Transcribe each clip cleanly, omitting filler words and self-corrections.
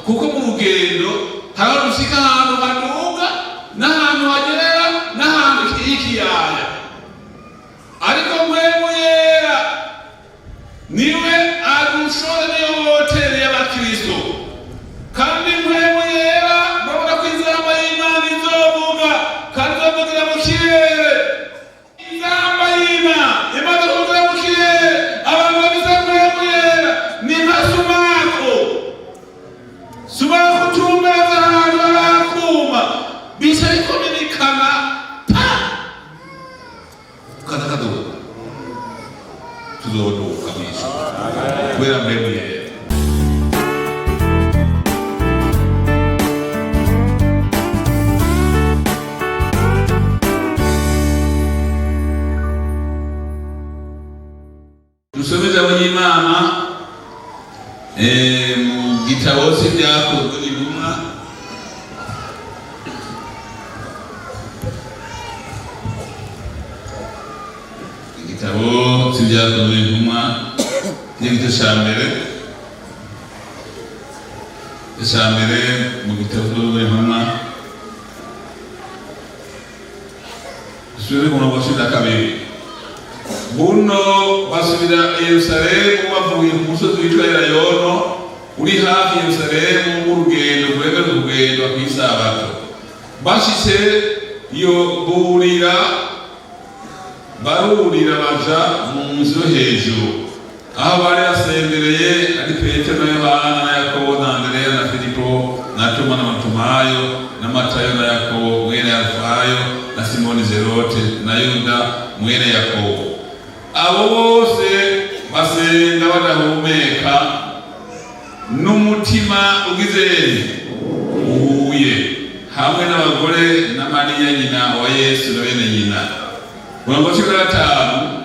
Kuko mu rugendo hari ahantu ushika, ahantu haduga n'ahantu hagerera n'ahantu h'ikiyaya, ariko Mpwemu Yera niwe adushora, niyo hoteli y'abakristo. Kandi Mpwemu Yera, murabona ko inzamba y'Imana izovuga kandi izovugira mu kirere. Inzamba y'Imana imaze kuvugira mu kirere, abantu bafise Mpwemu Yera ni nka sumaku. Sumaku utumbereza ahantu harakuma, bica bikominikana, pa kaza kaduga. Tuzoduka mw'ijuru kubera Mpwemu Yera. Dusome ijambo ry'Imana mu gitabo c'Ibyakozwe n'Intumwa, igitabo c'Ibyakozwe n'Intumwa n'igice ca mbere, igice ca mbere mu gitabo c'Ibyakozwe n'Intumwa. Dusubire ku murongo wa 12. Buno basubira i Yerusalemu bavuye ku musozi witwa Elayono, uri hafi Yerusalemu, w'urugendo rwemewe kugendwa kw'isabato. Bashitse iyo burira, barurira baja mu nzu yo hejuru aho bari basembereye, ari Petero na Yohana na Yakobo na Andereya na Filipo na Toma na Barutolomayo na Matayo na Yakobo mwene Alufayo na Simoni Zerote na Yuda mwene Yakobo. Abo bose basenga badahumeka n'umutima ugize uhuye, hamwe n'abagore na Mariya nyina wa Yesu na bene nyina. Murongo 15.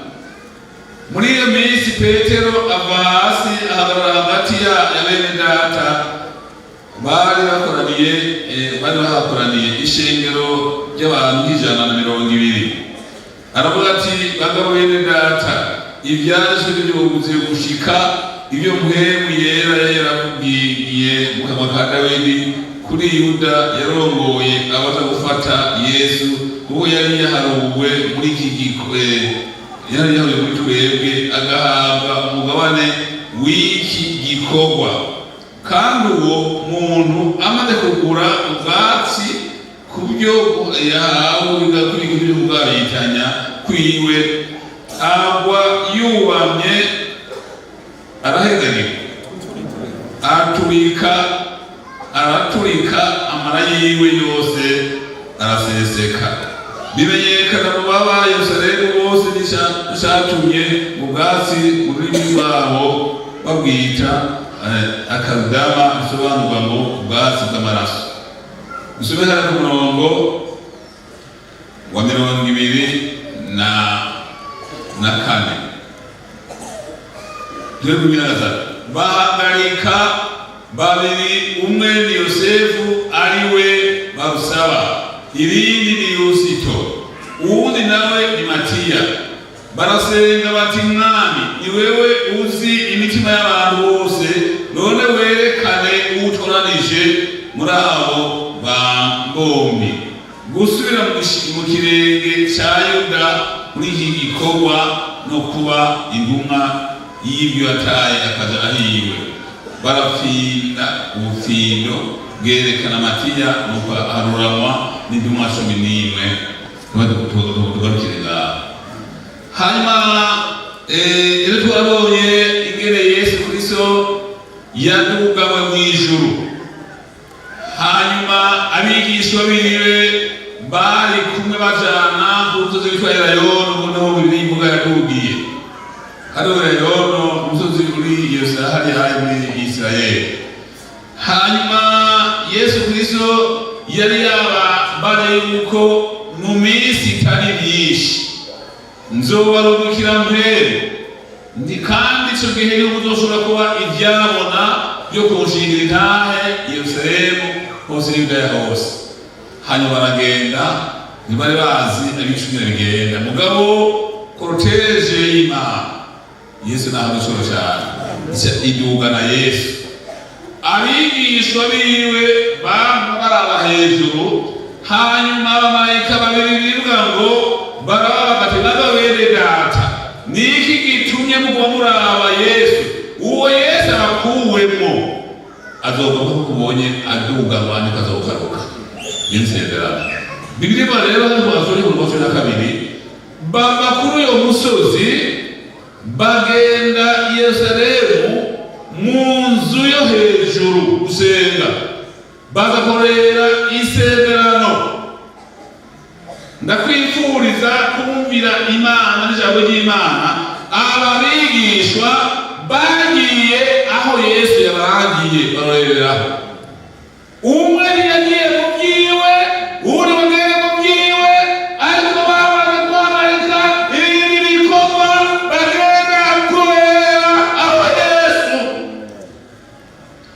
Muri iyo minsi Petero ava hasi, ahagarara hagati ya bene data bari bakoraniye, bari bahakoraniye ishengero ry'abantu nk'120. Aravuga ati: "Bagabo bene data, ivyanditswe n'ivyubuze gushika ibyo Mpwemu Yera yari yaravugiye mu kanwa ka Dawidi kuri Yuda yarongoye abaza gufata Yesu, kuko yari yaharuwe muri iki yari yaharuwe muri twebwe, agahabwa umugabane w'iki gikorwa. Kandi uwo muntu amaze kugura ubwatsi ku byo yahawe kuri byo kubwabitanya kwiwe, agwa yubamye, arahezagirwa, araturika, araturika, amara yiwe yose araseseka. Bimenyekana mu baba Yerusalemu bose, n'icatumye mu bwatsi mu rurimi rwabo babwita akadama, bisobanurwa ngo ubwatsi bw'amaraso." Dusome hano ku murongo wa 24 turi kuri 23. Bahagarika babiri, umwe ni Yosefu ari we Barusaba, irindi ni Yusito, uwundi nawe ni Matiya. Barasenga bati: "Mwami, ni wewe uzi imitima y'abantu bose, none werekane uwutoranije muri abo bombi gusubira mu kirenge ca Yuda muri iki gikorwa no kuba intumwa y'ibyo yataye akaja ahiwe." Barapfinda ubufindo, bwerekana Matiya, nuko aruranwa n'intumwa 11. Tugarukire ngaho. Hanyuma rero twarabonye ingene Yesu Kristo yadugawe mu ijuru, hanyuma abigishwa biwe bari kumwe bajana ku musozi witwa Elayono, ubwo niho Bibiliya ivuga yadugiye. Hariho Elayono, umusozi uri Yerusalemu, hariya hari muri Isirayeli. Hanyuma Yesu Kristo yari yababare yuko mu minsi itari myinshi nzobarungikira Mpwemu, ndi kandi ico gihe yuko uzoshobora kuba ivyabona byo kunshingira intahe Yerusalemu hose n'Yudaya hose. Hanyuma baragenda, ntibari bazi abicumira bigenda, mugabo cortège y'Imana, Yesu naho agaciro cyane, idugana Yesu. Abigishwa biwe bama baraba hejuru, hanyuma abamarayika babiri bivuga ngo baraba bati: "Naga bene data, niki gitumye muguma muraba Yesu? Uwo Yesu abakuwemo azoga nkuko kubonye aduga ngo andika azogaruka." Niyo nsezerano. Bibiliya ivuga rero hano basuri mu 12, bava kuri uyo musozi bagenda i Yerusalemu mu nzu yo hejuru gusenga, bagakorera isezerano. Ndakwifuriza kumvira Imana n'ijambo ry'Imana. Aba bigishwa bagiye aho Yesu yabarangiye, baroreraho. Umwe ntiyagiye mu byiwe, uwundi bagende mu byiwe, ariko babanje guhagarika ibindi bikorwa, bagenda kubera aho Yesu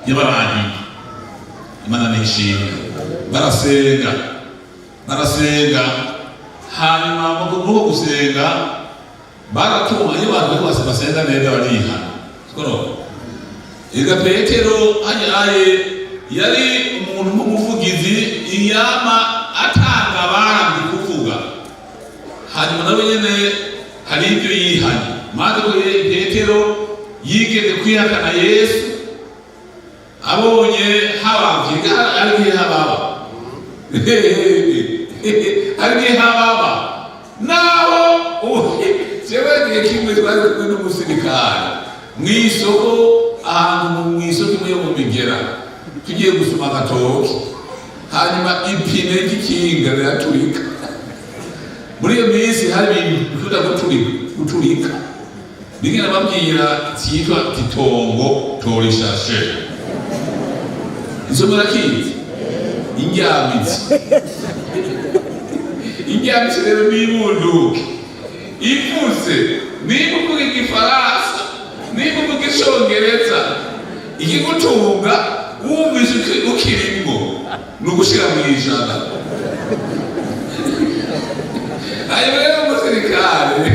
yabarangiye. Imana nishimwe. Barasenga, barasenga, hanyuma muri uko gusenga baratunga. Iyo abantu bariko basenga neza barihana. Siko ega Petero hajaye yari umuntu w'umuvugizi, iyama atanga abandi kuvuga, hanyuma nawe nyene hari ibyo yihanye. Maze ko Petero yigeze kwihakana Yesu abonye habavye, hari igihe hababa, hari igihe hababa naho. Jewe igihe kimwe twari kumwe n'umusirikare mw'isoko, ahantu mw'isoko imwe yo mu Migera, tugiye gusuma agatoki, hanyuma ipine ry'ikinga riraturika. Muri iyo minsi hari ibintu bikunda guturika, rimwe nababwira cyitwa titongo torishashe, izo murakizi, indyamitsi. Indyamitsi rero n'ibunduke ivuze, niba uvuga igifaransa, niba uvuga icongereza, ikigutunga wumvise ukirimwo ni ugushira mu 100. Hanyuma rero umusirikare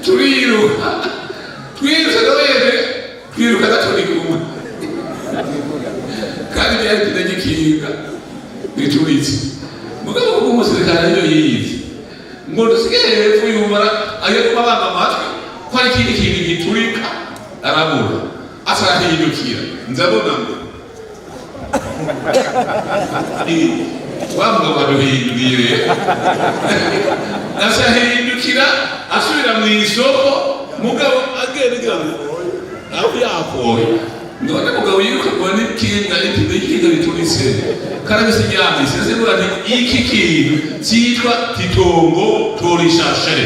turiruka, twirutse nawe, twiruka turi kumwe, kandi byari pine gikinga rituritse. Mugabo kuko umusirikare ariyo yize ngo dusige hepfo, yumva agiye kubabanga amatwi ko hari ikindi kintu giturika, arabura, asarahindukira, nzabona ngo wa mugabo aduhinduriye. Asahindukira asubira mu isoko, mugabo agenda agira ngo aho yakoye. None mugabo yiruka ngo n'ikinga, ipine y'ikinga rituritse, karabise iryamisi nsigura nti iki kintu cyitwa titongo torishashe.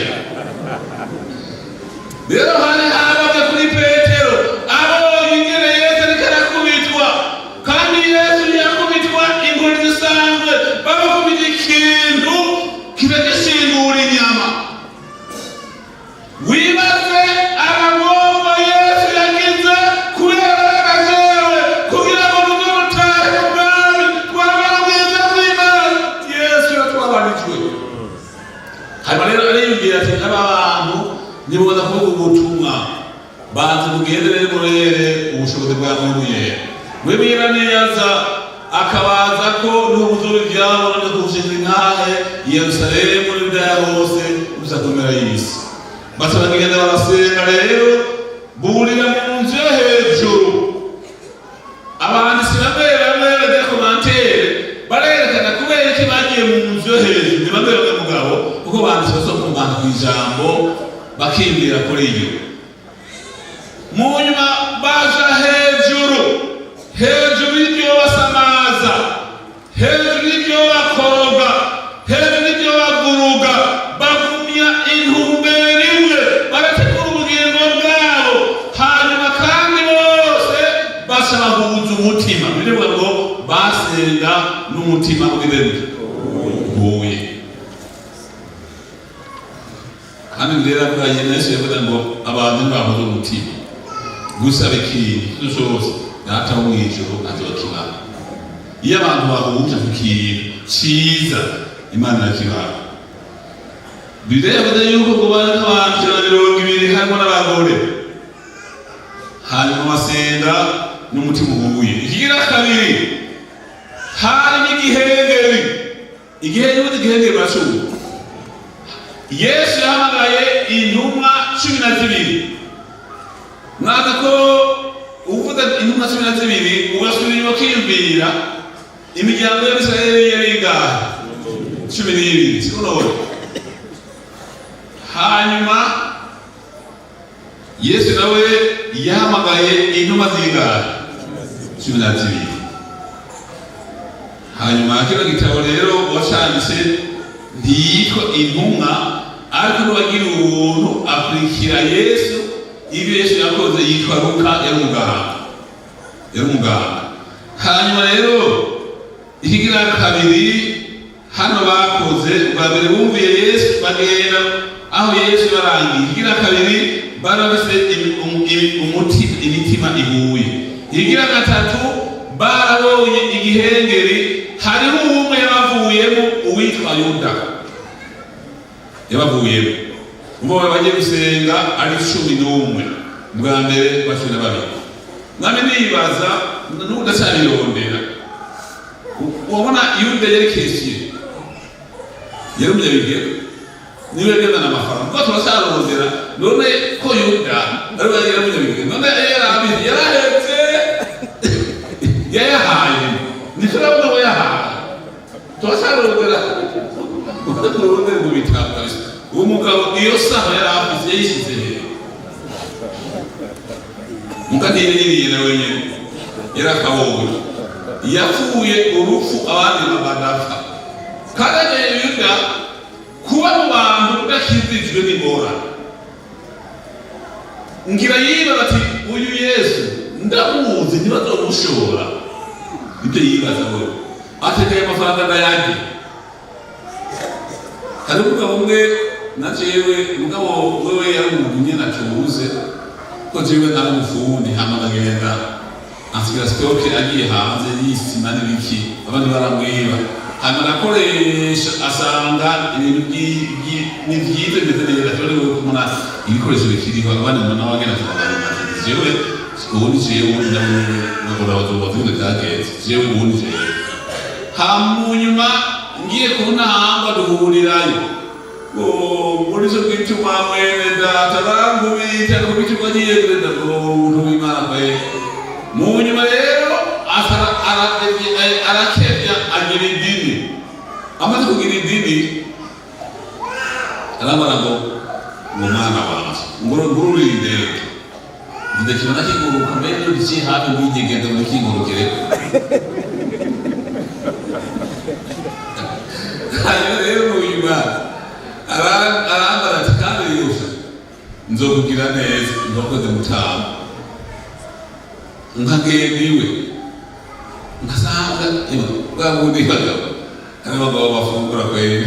Rero hari habaga kuri Petero, abonye ingene Yesu ariko arakubitwa, kandi Yesu ntiyakubitwa inkoni zisanzwe, bamukubita ikintu kiba gishingura inyama. Wibaze amagorwa Yesu yagize kubera jewe, kugira ngo tuze dutahe mu bwami, twamara ubwiza bw'Imana. Yesu yatwabanijwe. Hanyuma rero ariyumvira ati: "Aba bantu niboza kuvuga ubutumwa, banze mugendere murere ubushobozi bwa Mpwemu Yera." Mpwemu Yera neza akabaza ko n'ubuzoba ivyabo no gushinga intahe i Yerusalemu n'Yudaya hose gusa ku mpera y'isi. Baca bagenda barasenga rero, burira mu nzu yo hejuru. Abanditsi bamwe bamwe bagira commentaire barerekana kubera iki bagiye mu nzu yo hejuru. Ni bamwe bamwe mugabo, kuko banditsi basoma umwandiko kw'ijambo bakibwira kuri iyo. Mu nyuma baja hejuru, hejuru y'ibyo basamaza, hejuru y'ibyo bakoroga, hejuru y'ibyo baguruga, bagumya intumbero imwe, barategura ubugingo bwabo. Hanyuma kandi bose baca bahuza umutima. Birivuga ngo basenga n'umutima ugize uhuye. Kandi rero avuga, Yesu yavuze ngo abantu ntibahuza umutima gusaba ikintu cyose, Data wo mw'ijuru azokibaha. Iyo abantu bahuje ku kintu cyiza, Imana irakibaha. Bibiliya yavuze yuko ngo bari nk'abantu 120, harimo n'abagore. Hanyuma basenga. N'umutima uhuye. Ikigira kabiri, hari n'igihengeri. Igihengeri, ubundi igihengeri baracumva. Yesu yahamagaye intumwa 12. Mwaka ko uvuga intumwa 12, ugasubira inyuma ukiyumvira imiryango y'Abisirayeli yari ingahe? 12, siko none? Hanyuma Yesu nawe yahamagaye intumwa zingahe? 12. Hanyuma kino gitabo rero, uwacanditse ntiyitwa intumwa, ariko n'uwagira ubuntu akurikira Yesu, ibyo Yesu yakoze, yitwa Luka, yari umuganga, yari umuganga. Hanyuma rero ikigira kabiri, hano bakoze bwa mbere bumviye Yesu, bagenda aho Yesu barangiye. Ikigira kabiri, bari bafise umutima, imitima ihuye. Ikigira gatatu, barabonye igihengeri. Hariho umwe yabavuyemo, uwitwa Yuda yabavuyemo. Ubwo bagiye gusenga ari 11 bwa mbere ba 12. Mwami, nibaza n'ubu ndacyabirondera. Wabona Yuda yari caissier, yari umunyabigega, niwe yagendana amafaranga. Ubwo turacyarondera none ko Yuda ariwe yari umunyabigega, none yari abizi, yarahetse, yayahaye, ntiturabona ko yahaye. Turacyarondera, turondere mu bitabo kabisa. Uwo mugabo iyo saha yari afise yayishyize hehe? Muka ntiyari na wenyine, yarakabonye, yapfuye urupfu abandi badapfa. Kandi agiye Yuda kuba mu bantu udakizijwe n'ingorane. Ngira yibaza ati: "Uyu Yesu ndamuzi, ntibazomushora." Ibyo yibaza we, atekeye amafaranga ndayarye. Hari umugabo umwe na jewe, umugabo wewe yari umuntu nyene atubuze ko jewe nari umufundi. Hama ndagenda ansigira stock, agiye hanze y'isima n'ibiki, abandi baramwiba. Hanyuma arakoresha, asanga ibintu ni vyiza, bimeze neza. Tubone wewe kumuna ibikoresho bikiriho, abandi mbona wagenda tukababimaze. Jewe ubundi, jewe ubundi nawe ibintu byagenze, jewe ubundi jewe. Hanyuma ngiye kubona duhurirayo ngo muri cyo gituma mwene data bankubita kubita, agiye kugenda ngo umuntu w'Imana kwe. Mu nyuma rero arakebya, agira idini. Amaze kugira idini, arambara ngo mwana wanje, ngo ngururire indege, ndakibona kiguruka mbere iyo giciye hafi, ngigegenda ngo kingurukire. Hanyuma rero mu nyuma arambara ati: "Kandi yusha nzokugira neza." Nzokoze mutama, nkagenda iwe, nkasanga bwa bundi bagabo, hari abagabo bafungura kweri,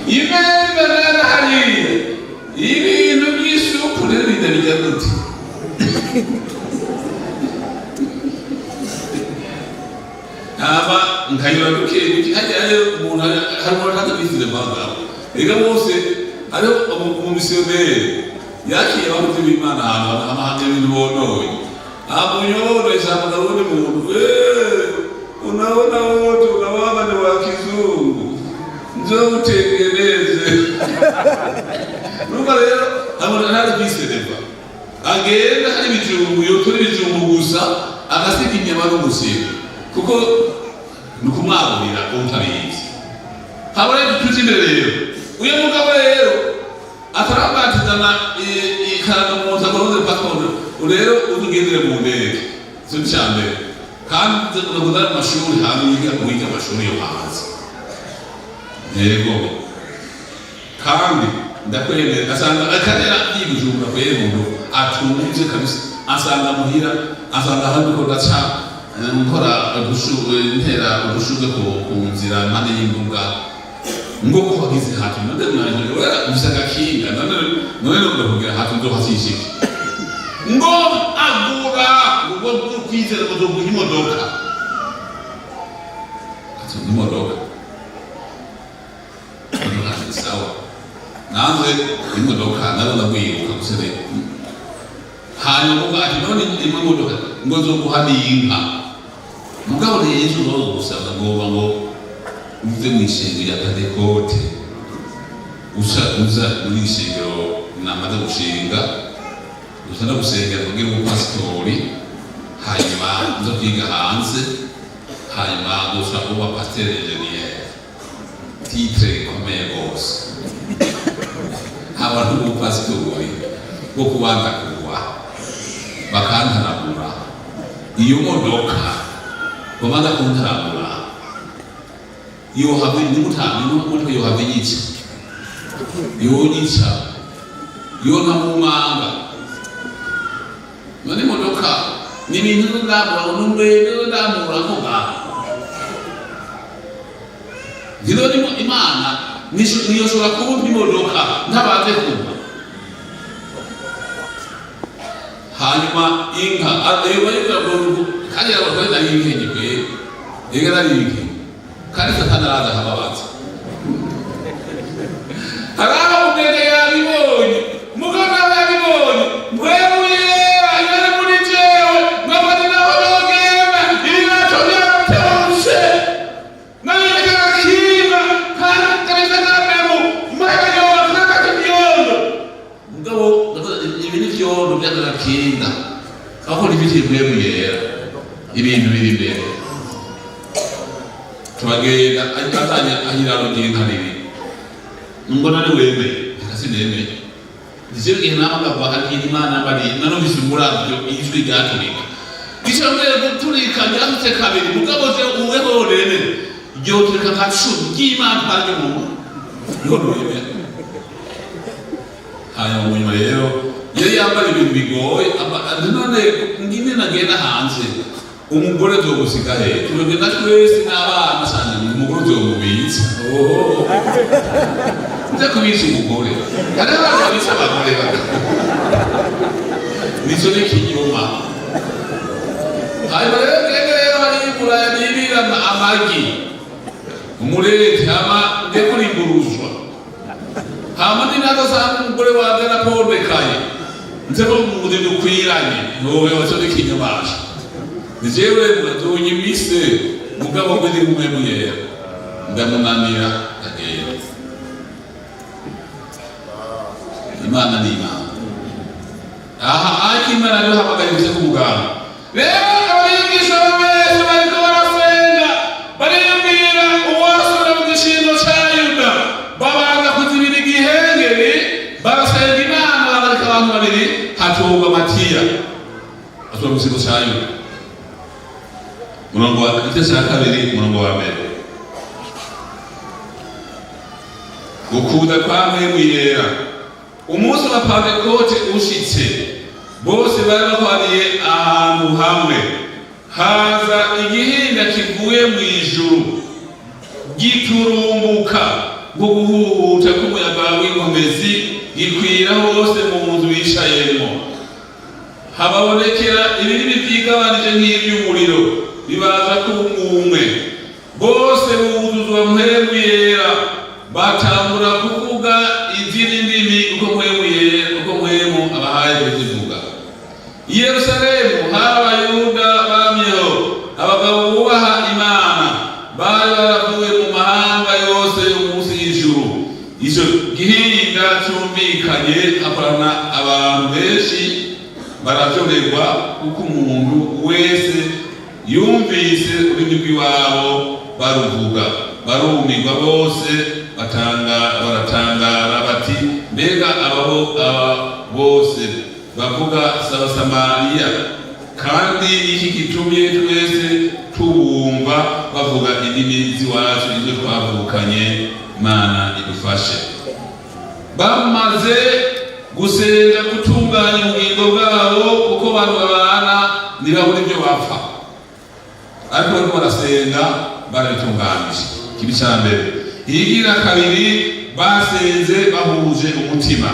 imeza nara hariya, ibintu by'isupu. Rero bijya bijya gute? Hama nkanyura duke duke hajyayo. Umuntu, hari umuntu atabizize bagabo ega bose. Hariho umumisiyoneri yakiriye abakozi b'Imana ahantu amahanga, ibintu bonoye. Hama bonoye ijambo, uwundi muntu: "Unaona wote unawaba ni wa kizungu, njoo utengeneze." Urumva rero abona ntari kwisereva, agenda hari ibijumbu, yotora ibijumbu gusa, agasiga inyama n'umusigo, kuko ni ukumwagurira utabizi. Haba rero tuzi imbere rero, uyu mugabo rero atarabatizana ikarangamuntu, akaronze passport. Rero uzugendere mu ndege, ico ni ca mbere. Kandi unakuza mu mashuri hanze, wiga, wiga amashuri yo hanze, yego. Kandi ndakwemera, asanga akagera yibujumbura kwera, umuntu atunze kabisa. Asanga muhira, asanga ahandi ko ndaca nkora ntera udushurwe ku nzira impande y'imbuga, ngo ko wagize hati none mwaje ora ufise agakinga, none none ndakugira hati nzohasishike. Ngo agura ngo kwizera ngo nzoguha imodoka, ati imodoka, imodoka ni sawa, nanze imodoka nabo ndagwiruka gusere. Hanyuma Hanyuma uvuga ati none imwe modoka ngo nzoguha n'inka, mugabo ntiyezu uzoza gusaba ngoba ngo uve mu ishengero rya Pentekote, usa uza muri ishengero namaze gushinga, uza no gusengera kugira umupasitori, hanyuma uza kwiga hanze, hanyuma gusa uba pasteur ingénieur, titre ikomeye rwose. Haba n'umupasitori wo kubanza kugwa bakantaragura iyo modoka, babanza kuntaragura, yohava nimutanga imodoka, yohava inyica, yonyica, yonta mu manga. None imodoka ni ibintu ndamura n'umwene ndamura ko ngaho ntiro Imana niyoshobora kubumpa imodoka ntabanze kumva. Hanyuma inka kandi abagore nari inkenye kweri, ega nari inkenye, kandi Satani araza akababaza. Hari aho umwene yabibonye, mugabo nawe yabibonye mbwemuye yari muri jewe nkabona naho nogenda ibirato byaratoroshe nabireka kandi kabisa kamemu mbayoba kakati byondo. Mugabo ibi ni vyondo by'agakinga aho nibiti mbwemu yera ibintu biri imbere. Turagenda atanya ahiraro ry'inka riri ngo none wemeye, reka sinemeye. Nicyo gihe nabaga hari Imana bari narumvise umuravyo ijwi ryaturika, icambere guturika ryatutse kabiri, mugabo je uweho rene ryoturika nka 10 ry'Imana twaryo mu niho wemera. Hanyuma mu nyuma rero yari yambara ibintu bigoye, none ngine nagenda hanze, umugore azogusiga he? Turagenda twese n'abana sanje, umugore uzomubitsa, nze kubitsa umugore. Hariho abantu babitsa abagore, nico ni ikinyoma. Hanyuma rero ngende rero hariya i Buraya nibira amagi umurete, hama nge kurimburuzwa, hama ninazosanga umugore wanje arapondekaye, nze ko muzi dukwiranye wowe waco ni ikinyoma. Ni jewe muratonyimise, mugabo ngo ndi kumwe muyera ndamunanira ndagenda. Imana ni Imana. Aha ariko Imana yaduhamagaye bize ku muganga. Rero abigisha b'Yesu bariko barasenga, bariyumvira uwasubira mu gishingo ca Yuda, babanza kuzibira igihengeri, barasenga Imana, babareka abantu babiri, hatorwa Matiya asubira mu gishingo ca Yuda. Murongo wa igice ca 2, umurongo wa 1: Ukuza kwa Mpwemu Yera. Umunsi wa Pantekote ushitse, bose bari bahwaniye ahantu hamwe. Haza igihinda kivuye mu ijuru giturumbuka nko guhuhuta k'umuyaga w'inkomezi, gikwira hose mu nzu bicayemwo. Hababonekera ibirimi vyigabanije nk'ivy'umuriro, bibaza kumwe. Bose buzuzwa Mpwemu Yera, batangura kuvuga izindi ndimi uko Mpwemu Yera, uko Mpwemu abahaye kuzivuga. I Yerusalemu hari Abayuda bamyeho, abagabo bubaha Imana, bari baravuye mu mahanga yose yo munsi y'ijuru. Ico gihinda cumvikanye, hakorana abantu benshi, baravyorerwa, kuko umuntu wese yumvise ururimi rw'iwabo baruvuga. Barumirwa bose, batanga baratangara bati: "Mbega aba bose bavuga s'Abasamariya? Kandi iki gitumye twese tubumva bavuga indimi z'iwacu, izo twavukanye?" Imana idufashe. Bamaze gusenga gutunganya ubugingo bwabo, kuko abantu babana ntibabura ibyo bapfa, ariko bariko barasenga barabitunganije. Kibi ca mbere. Ihigira kabiri, basenze bahuje umutima.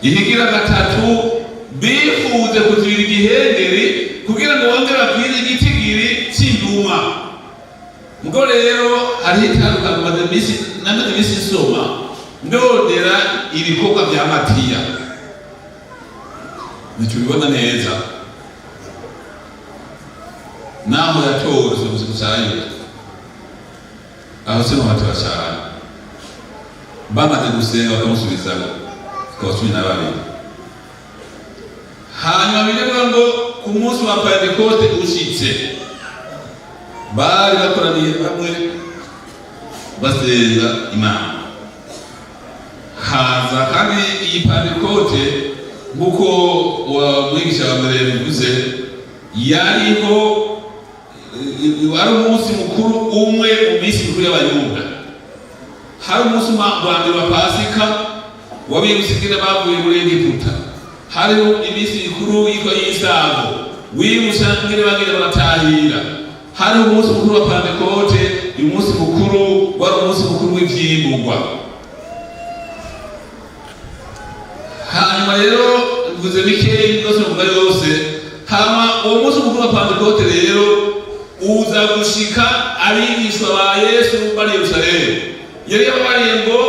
Ihigira gatatu, bifuze kuzibira igihengeri kugira ngo bongere bakwire igitigiri c'induma. Mugo rero hariho itandukanye. Maze iminsi, namaze iminsi nsoma ndondera ibikorwa vya Matiya. Ntitubibona neza naho yatowe gusa Yuda. Aho se muhateba cyane, bamaze gusenga bakamusubizaho, tukaba 12. Hanyuma bivuga ngo ku munsi wa Pentekote ushitse, bari bakoraniye hamwe basenga Imana. Haza kandi iyi Pentekote, nk'uko wa mwigisha wa mbere yabivuze, yariho wari umunsi mukuru umwe mu minsi mikuru y'Abayuda. Hari umunsi wa mbere wa Pasika wabibutsa ingene bavuye muri Egiputa. Hariho iminsi mikuru yitwa y'Isago, wibutsa ingene bagenda baratahira. Hariho umunsi mukuru wa Pantekote. Uyu munsi mukuru wari umunsi mukuru w'ivyimburwa. Hanyuma rero mvuze bikeyi rwose, mvuga yose. Hama uwo munsi mukuru wa Pantekote rero uza gushika abigishwa ba Yesu bari Yerusalemu. Yari yababariye ngo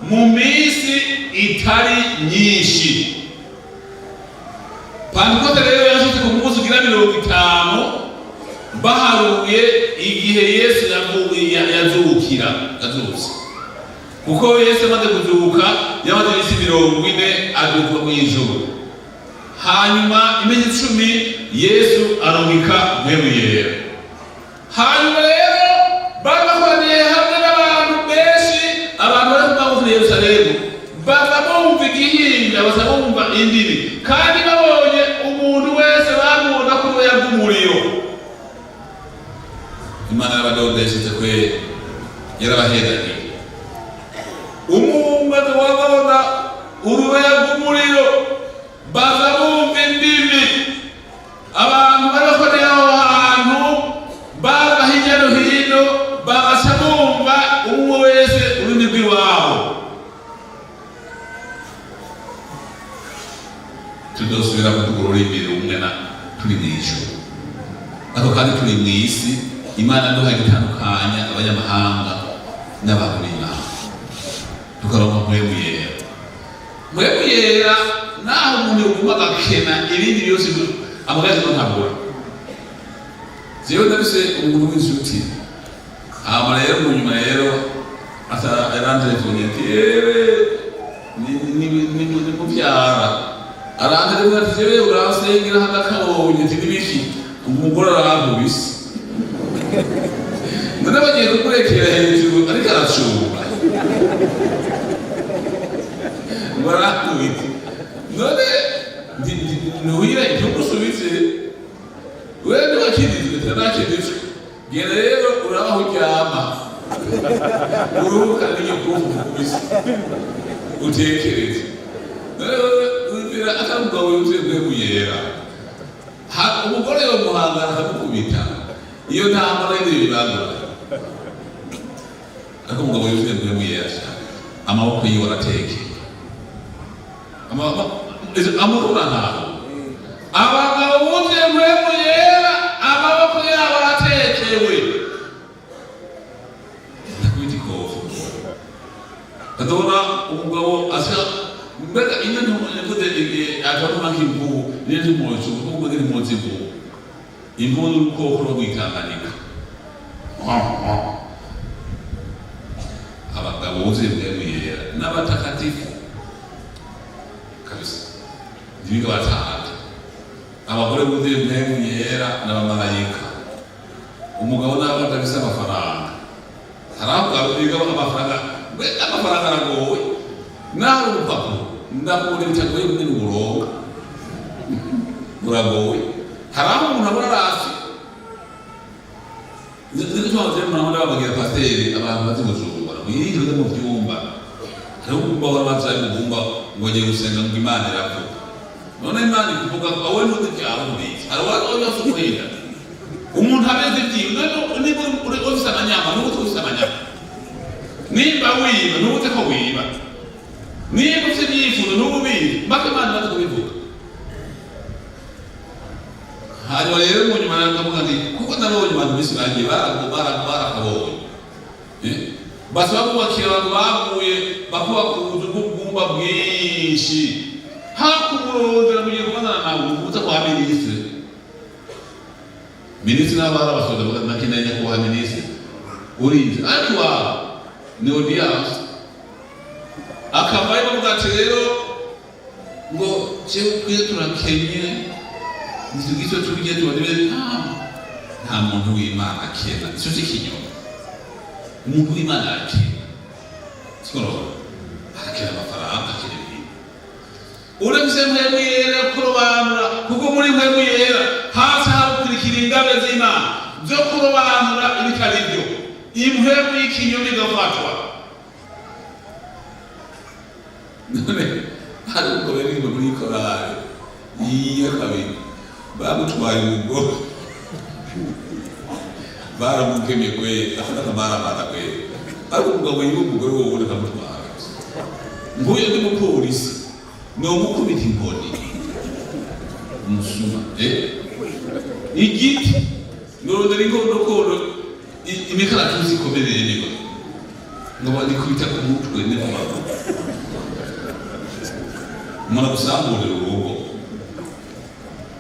mu minsi itari myinshi. Pantekote rero yashitse ku munsi ugira 50 baharuye igihe Yesu yavuye, yazukira, yazutse, kuko Yesu amaze kuzuka yamaze iminsi 40 aduka mu ijuru. Hanyuma iminsi 10 Yesu arungika Mpwemu Yera. Hanyuma rero bari bakoraniye hamwe n'abantu benshi, abantu bari kuva muri Yerusalemu, baza bumva igihinda, baza bumva indimi, kandi babonye umuntu wese bamubona ko urubeya rw'umuriro. Imana yarabadondesheje kweri, yarabahezagiye. Umwumbazi wababona urubeya rw'umuriro, baza bumva indimi. Abantu bari bakoraniye aho hantu bava hirya no hino, bagaca bumva umwe wese ururimi rw'iwabo. Tudosubira kuvuga ururimi rumwe na turi mu ijuru, ariko kandi turi mu isi Imana duhaye gutandukanya abanyamahanga n'abantu b'Imana, tukaronka Mpwemu Yera. Mpwemu Yera, naho umuntu yoguma agakena ibindi byose, amagazi ntabura. Jewe ndafise umuntu w'inshuti. Hama rero mu nyuma rero yarantelefone ati: "Ewe, ni muvyara." Arantelefone ati: "Jewe uransengera hagakabonye." Ati: "Nibiki?" "Umugore arankubise." None bagiye kumurekera hejuru ariko aracumba ngo arankubite. None ntuhire ntugusubitse, wewe ntiwakirizwe, tanakirizwe. Genda rero urabaho uryama, uruhuka n'igikufu kukubise, utekereze. None wewe wumvira atari umugabo yuzuye Mpwemu Yera, umugore yomuhangara akamukubita, iyo ntambara y'ibyo bibangura. Ariko umugabo yuzuye Mpwemu Yera cyane, amaboko yiwe aratekeye, amurura ntabwo. Abagabo buzuye Mpwemu Yera, amaboko yabo aratekewe. Ndakubita ikofi, ndabona umugabo asa mbega iyo ntuvuze atuma nk'imvubu, niyo ntimuzi kuko ntimuzi imvubu. Imvubu ni urukoko rwo mw'itanganika. Abagabo buzuye Mpwemu Yera n'abatakatifu kabisa, ntibiga batahata. Abagore buzuye Mpwemu Yera n'abamarayika. Umugabo nabo adafise amafaranga, hari aho biga amafaranga, amafaranga aragowe. Naho urupapuro ndakubona bitagoye bunini, uburonga buragoye. Hari aho umuntu abona arafi nzituma ndababwira pasiteri, abantu bazi Bujumbura mwirinde mu vyumba. Hariho umugumba wari bazaye umugumba ngo agiye gusenga, ngo Imana iravuga. None Imana ikuvuga ko wowe ntuzi ibyawe, ntubizi. Hari uwaza ukurinda umuntu ameze ibyiwe. None niba ufise amanyama, nubu ufise amanyama, nimba wiba, nubu ko wiba, niba ufise ibyifuzo, nubu ubizi, mpaka Imana imaze kubivuga. Hanyuma rero mu nyuma ndavuga nti kuko nabonye abantu benshi bagiye barakabonye, basaba kubakira abantu baguye, bakubaka ubuzu bw'ubwumba bwinshi. Hakumurondera mugiye kubonana nawe uza kwa minisitiri. Minisitiri n'abari abasoda bakeneye nyakubahwa minisitiri urinze, ariko iwawe ni audience. Akavayo bavuga ati: "Rero ngo jewe kwiye turakenye, ntitugira icyo turya, tubone." Nta muntu w'Imana akena, icyo si ikinyoma. Umuntu w'Imana arakena, siko? Arakena amafaranga, akena ibintu. Urafise Mpwemu Yera kurobanura, kuko muri Mpwemu Yera hasi hakurikira ingabe z'Imana zo kurobanura ibitari byo, impwemu y'ikinyoma igafatwa. None hari ubwo baririmba muri korale iya kabiri, bamutwaye umugore, baramukemye kweli, afata akamaramata kweli, ariko umugabo yiwe, umugore wowe akamutwara. Mpuye ndi mupolisi, nomukubita inkoni umusuma, igiti norondera inkondo, imikaratusi ikomereye niba ngo bandikubita ku mutwe ne ku maguru. Umuntu agusamburira urugo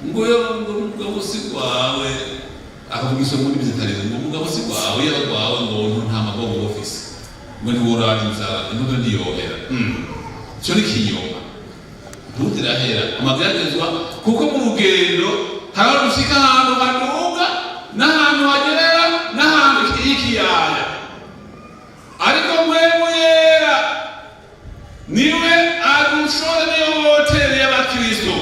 ngo yo, ngo umugabo si wawe, akavuga isomo n'ibizitarizo, ngo umugabo si wawe, yaba rwawe ngo nta magongo uba ufise, ngo ntiworara inzara, imbuto ntiyohera. Ico ni kinyoma. Ntutirahera amageragezwa, kuko mu rugendo hari aho rushika ahantu haduga n'ahantu hagerera n'ahantu h'ikiyaya, ariko Mpwemu Yera niwe adushora, niyo hoteli y'abakristo.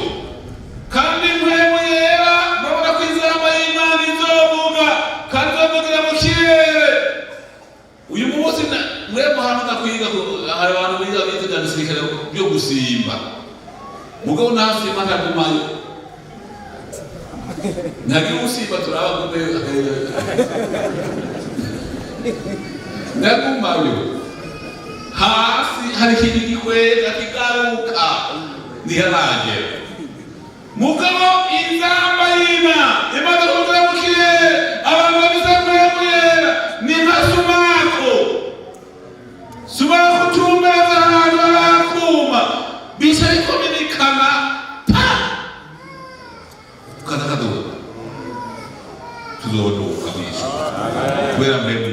Kandi Mpwemu Yera, murabona ko inzamba y'Imana izovuga kandi izovugira mu kirere. Uyu munsi mwebwe hano kwiga, hari abantu biga bize bya gisirikare byo gusimba, mugabo ntasimba, ntagumayo, ntagira usimba, turaba gumeyo, ndagumayo. Hasi hari ikintu gikwega kigaruka, ntiharagera. Mugabo inzamba y'Imana imaze kuvugira mu kirere, abantu bafise Mpwemu Yera ni nka sumako. Sumako utumbereza ahantu hari akuma, bica bikominikana, pa kaza kaduga. Tuzoduka mw'ijuru kubera Mpwemu.